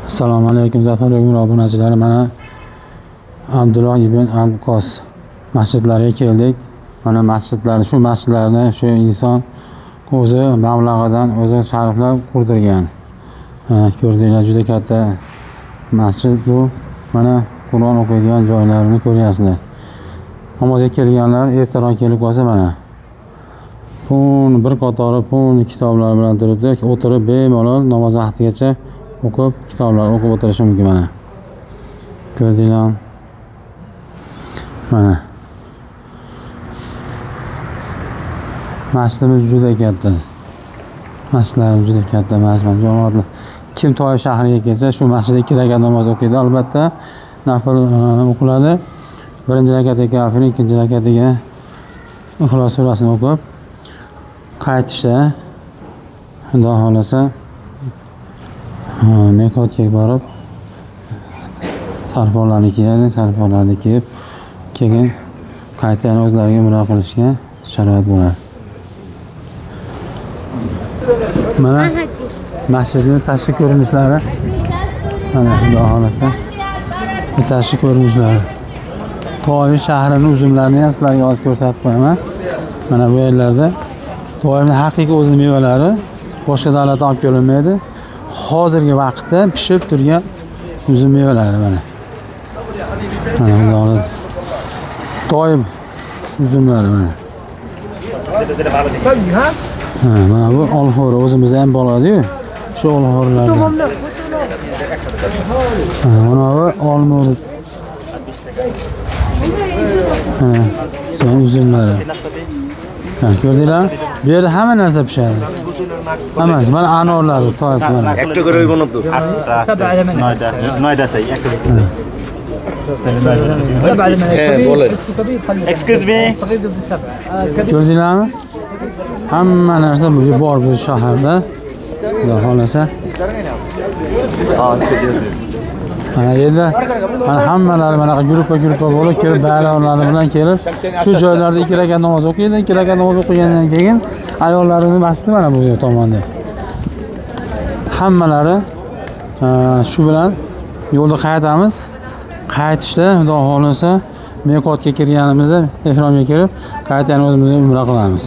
Assalomu alaykum Zafar Umr obunachilari. Mana Abdulloh ibn Abbos masjidlariga keldik. Mana masjidlar, shu masjidlarni shu inson o'zi mablag'idan o'zi shariflab qurdirgan. Mana ko'rdinglar, juda katta masjid bu. Mana Qur'on o'qiydigan joylarini ko'ryapsizlar. Namozga kelganlar ertaroq kelib qolsa mana pun bir qatori pun kitoblar bilan turibdi. O'tirib bemalol namoz vaqtigacha o'qib, kitoblar o'qib o'tirishi mumkin mana. Ko'rdinglarmi? Mana. Masjidimiz juda katta. Masjidlarimiz juda katta masjid. Jamoatlar kim Toif shahriga kelsa, shu masjidda 2 rakat namoz o'qiydi. Albatta nafl o'qiladi. Birinchi rakatiga kafir, ikkinchi rakatiga Ixlos surasini o'qib qaytishda Xudo xohlasa miqotga borib sarponlarni kiyadi, sarponlarni kiyib keyin qayta yana o'zlariga umra qilishga sharoit bo'ladi. Mana masjidning tashqi ko'rinishlari. Mana Xudo xohlasa bu tashqi ko'rinishlari. Toif shahrining uzumlarini ham sizlarga hozir ko'rsatib qo'yaman. Mana bu yerlarda Toifning haqiqiy o'zining mevalari boshqa davlatdan olib kelinmaydi. Hozirgi vaqtda pishib turgan uzum mevalari mana. Mana Xudo xohlasa Toif uzumlari mana. Ha, mana bu olxo'ri o'zimizda ham bo'ladi-yu. Shu olxo'rilardan. Ha, mana bu olmurt. Ha, sen uzumlari. Ha, ko'rdinglar? Bu yerda hamma narsa pishadi. Hammasi. Mana anorlar, Toif mana. একটা করে হইব না তো 9টা আছে একটা হ্যাঁ বলেন। Excuse me. Ko'rdinglarmi? Hamma narsa bu bor bu shaharda. Xudo xohlasa. Mana yerda mana hammalari mana gruppa-gruppa bo'lib kelib bayroqlari bilan kelib shu joylarda 2 rakat namoz o'qiydi. 2 rakat namoz o'qigandan keyin ayollarning masjidi mana bu tomonda. Hammalari shu bilan yo'lda qaytamiz. Qaytishda Xudo xohlasa miqotga kirganimizda ehromga kirib qayta yana o'zimizga umra qilamiz.